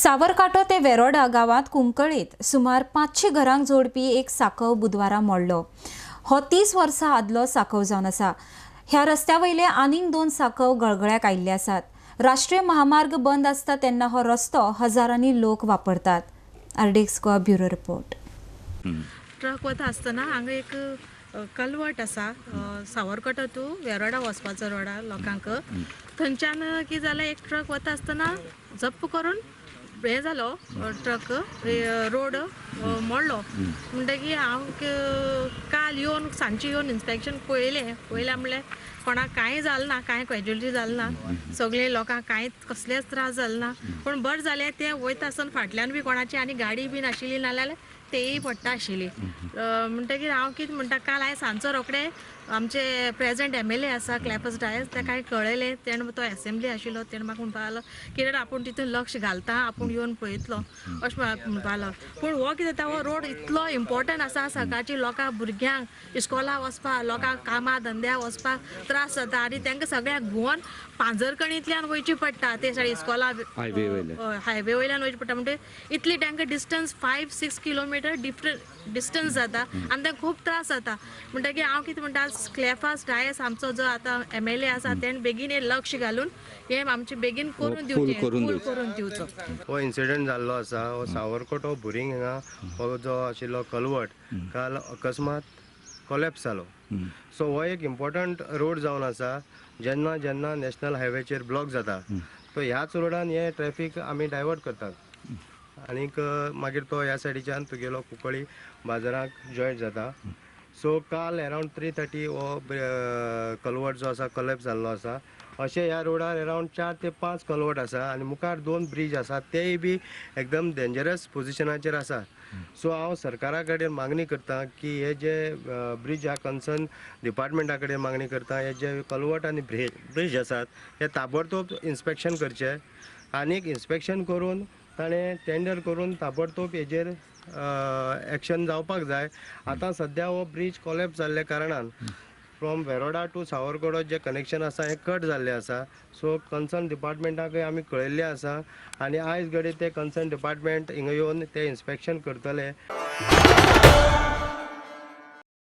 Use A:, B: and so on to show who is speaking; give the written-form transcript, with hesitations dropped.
A: सावरकाटो ते वेरोडा गांवांत कुंकळेत सुमार 500 घरांक जोडपी एक सांकव बुधवारा मोडलो. हो 30 वर्सां आदलो सांकव जावन आसा. ह्या रस्त्या वयले आनीक 2 सांकव गळगळ्याक आयिल्ले आसात. राष्ट्रीय महामार्ग बंद आसता तेन्ना हो रस्तो हजारांनी लोक वापरतात. RDX Goa bureau report.
B: Truck वता आसतना हांगा एक कलवट आसा, सावरकोटो टू वेरोडा वचपाचो रोडा लोकांक. थंयच्यान कितें जालें, एक ट्रक वता आसतना जप्प करून हें जालो, ट्रक रोड मोडलो. म्हणटकीर हांव काल येवन सांजचें येवन इन्स्पेक्शन पळयलें. पळयलें म्हणल्यार कोणाक कांय जालें ना, कांय कॅज्युअलिटी जालें ना, सगळे लोकांक कांय कसलेच त्रास जाले ना. पूण बरें जालें तें वयता आसतना फाटल्यान बी कोणाची आनी गाडी बी नाशिल्ली, नाल्यार तेय पडटा आशिल्ली. म्हणटकीर हांव कितें म्हणटा, काल हांवें सांजचो रोखडे आमचे प्रेजेंट MLA आसा क्लॅफस डायस, ताका कळयलें. तेणें तो एसेंब्ली आशिल्लो, तेणें म्हाका म्हणपाक लागलो कितें आपूण तितून लक्ष घालता, आपूण येवन पळयतलो अशें म्हाका म्हणपाक लागलो. पूण हो कितें जाता, हो रोड इतलो इम्पोर्टंट आसा, सकाळची लोकांक भुरग्यांक इस्कोला वचपाक, लोकांक कामां धंद्या वचपाक त्रास जाता आनी तांकां सगळ्याक घुंवन पांजरकणींतल्यान वयची पडटा. ते सायड इस्कोला हायवे वयल्यान वयचें पडटा. म्हणटे इतली तांकां डिस्टन्स 5-6 किलोमिटर डिफरंट डिस्टन्स जाता आनी तांकां खूब त्रास जाता. म्हणटकीर हांव कितें म्हणटा, क्लॅफास डायस आमचो जो आतां MLA आसा तेणें बेगीन हें लक्ष घालून हें आमचें बेगीन करून दिवचें, फूल करून दिवचो.
C: हो इन्सिडंट जाल्लो आसा, हो सावरकोटो बोरींग हांगा हो जो आशिल्लो कलवट काल अकस्मात कोलॅप्स जालो. सो हो एक इम्पॉर्टंट रोड जावन आसा. जेन्ना जेन्ना नॅशनल हायवेचेर ब्लॉक जाता तो ह्याच रोडान हे ट्रॅफीक आमी डायवर्ट करतात आनीक मागीर तो ह्या सायडीच्यान तुगेलो कुंकळी बाजाराक जॉयंट जाता. सो काल अरावंड 3:30 हो कलवट जो आसा कलॅप्स जाल्लो आसा. अशें ह्या रोडार अरावंड 4 ते 5 कलवट आसा आनी मुखार 2 ब्रीज आसा, तेय बी एकदम डेंजरस पोजिशनाचेर आसा. सो हांव सरकारा कडेन मागणी करता की हे जे ब्रीज ह्या कन्सर्न डिपार्टमेंटा कडेन मागणी करता, हे जे कलवट आनी ब्रीज आसात हे ताबडतोब इन्स्पेक्शन करचे आनीक इन्स्पेक्शन करून ताणें टेंडर करून ताबडतोब हेजेर एक्शन जावपाक जाय. आतां सद्या हो ब्रीज कोलॅप्स जाल्ल्या कारणान फ्रॉम वेरोडा टू सावरकोडो जे कनेक्शन आसा हें कट जाल्लें आसा. सो कन्सर्न डिपार्टमेंटाकय आमी कळयल्लें आसा आनी आयज घडये ते कन्सर्न डिपार्टमेंट हिंगा येवन ते इन्स्पेक्शन करतले.